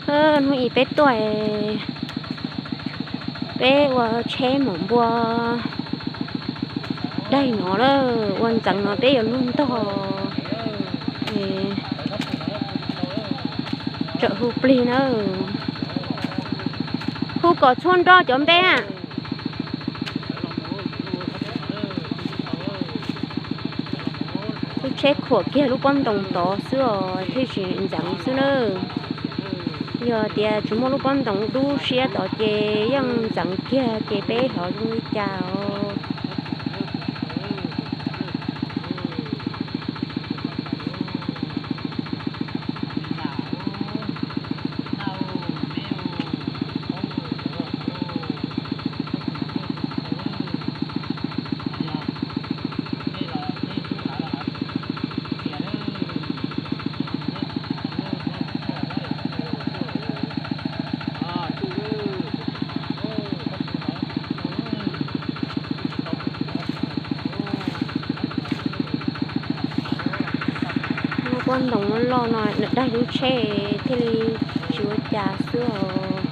Hnub ib peb tuaj, peb ua tsheb mus npua daig no lawm, ua ntxeev no peb yuav luag ntog. Tsam hu plig na, hu kom txhua nroj cov npe. Lub tsheb khuam kiag lub pob ntoos tod xwb os, thiaj tsis ntxeev xwb na. Yog tias tsis muaj lub pob ntoos dub siab tod ces yeej ntxeev kiag ces peb xyov zoo li cas os. Lub pob ntoos loj no nws daig lub tsheb thiaj li tsis ua cas xwb os.